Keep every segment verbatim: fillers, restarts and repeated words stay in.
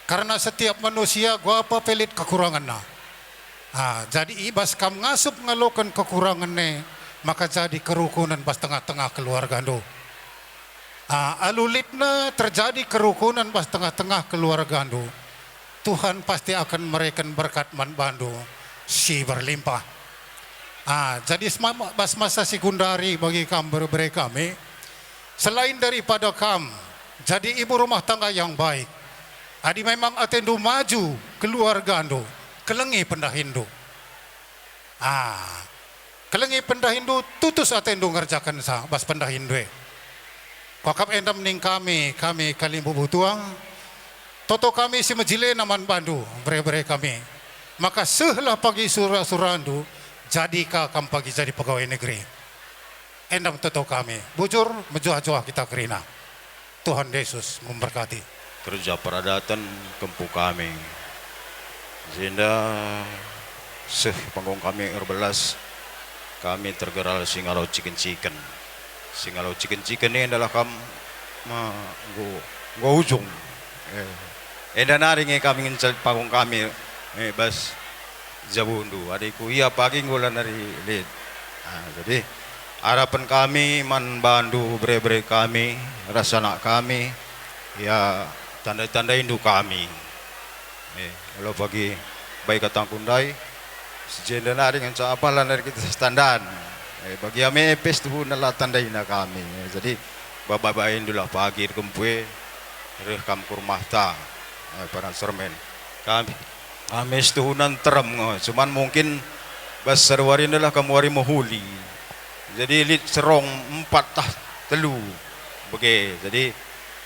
Karna setiap manusia guapa pe lit kekurangenna. Ah, jadi i bas kam ngasup ngaloken kekurangen e, maka jadi kerukunen bas tengah-tengah keluargandu. Ah, alu litna terjadi kerukunen bas tengah-tengah keluargandu, Tuhan pasti akan mereken berkat man bandu si berlimpah. Ah, jadi sema-, bas masa si gundari bagi kam bere-bere kami, selain daripada kam jadi ibu rumah tangga yang baik, adi memang atendu maju keluargandu, kelengi pendahinndu. Ah, kelengi pendahinndu, tutus atendu ngerjakenca bas pendahinndu e. Kuakap enda ning kami, kami kalimbubu tuang, toto kami si mejilena man bandu, bere-bere kami. Maka sehlah pagi sura-surandu, jadi ka kam pagi jadi pegawai negeri. Enda me toto kami, bujur mejuah-juah kita kerina. Tuhan Yesus memberkati. Kerja peradaten kempu kami. Jenda seh panggung kami erbelas, kami tergerar si ngalo ciken-ciken. Si ngalo ciken-ciken e adalah kam, ma, enggo, enggo ujung. Eh, enda nari nge kami ngenca lit panggung kami, eh, bas jabundu. Adi ku ia pagi enggo la nari lit. Ah, jadi, arapen kami man bandu bere-bere kami, ras anak kami, ia tandai-tandaindu kami. Eh, olo pagi bai katangku ndai, si jenda nari ngenca apa la nari kita standan. Eh, bagi ame epes tuhu nela tandaina kami. Eh, jadi, baba-baindulah pagi kempu e, reh kam ku rumahta. Eh, padan sermen. Kami, kami setuhuna nterem nge, cuman mungkin bas sada wari ndalah kam wari mehuli. Jadi lit serong empat tah telu bage. Jadi,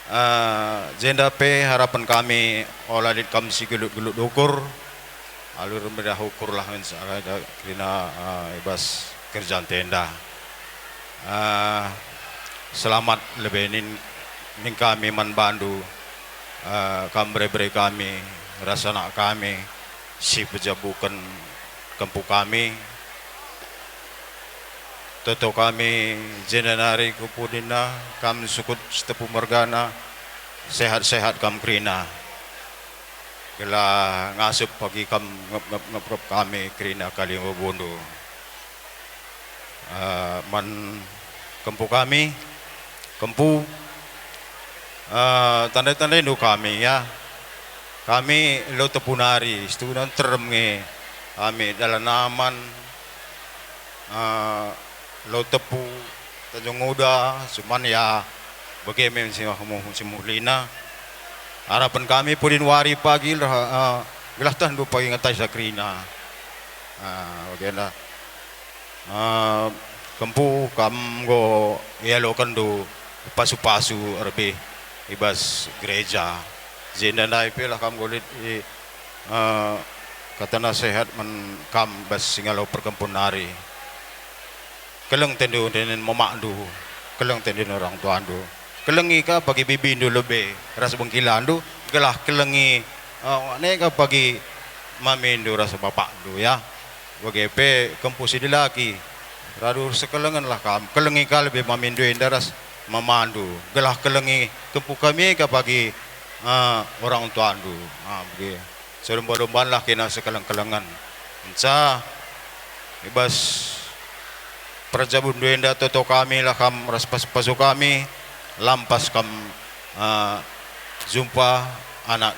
eh, jenda pe harapen kami ola lit kam si gelut-gelut ukur, alu ermedah ukurlah ngenca kerina, eh, i bas kerja ntenda. Eh, selamat lebe nin, nin kami man bandu, eh, kam bere-bere kami, ras anak kami, si pejabuken kempu kami. Toto kami jenda nari ku pudinna, kam sukut si tepu mergana, sehat-sehat kam kerina. Gelah ngasup pagi kam ngep-ngep, ngep-ngep kami kerina kalimbubundu. Eh, man kempu kami, kempu, eh, tandai-tandaindu kami, ya. Kami Lau Tepu nari, situhuna nterem nge kami, dalan Aman, eh, Lau Tepu, Tanjung Uda, cuman ya, bage me si muh-, si muhlina. Harapen kami pudin wari pagi lah, eh, gelah tehndu pagi ngataisa kerina. Ah, bagenda. Eh, kempu kam enggo ialokenndu pasu-pasu erbih i bas gereja. Jenda ndai pe lah kam enggo lit i, eh, kata nasehat man kam bas si ngalo perkempun nari. Keleng atendu nin mamakndu, keleng atendu nin orang tuandu. Kelengi ka bagi bibindu lebe ras bengkilandu, gelah kelengi, eh, ne ka bagi mamindu ras bapakndu, ya. Bage pe kempu si dilaki, radu sekelengenlah kam, kelengi ka lebe mamindu enda ras mamandu, gelah kelengi kempu kami ka bagi, eh, orang tuandu. Ah, bage. Selumba-lumbanlah kena sekeleng-kelengen. Ngenca i bas perjabundu enda toto kami lah kam ras pasu-pasu kami, lampas kam, eh, jumpa anak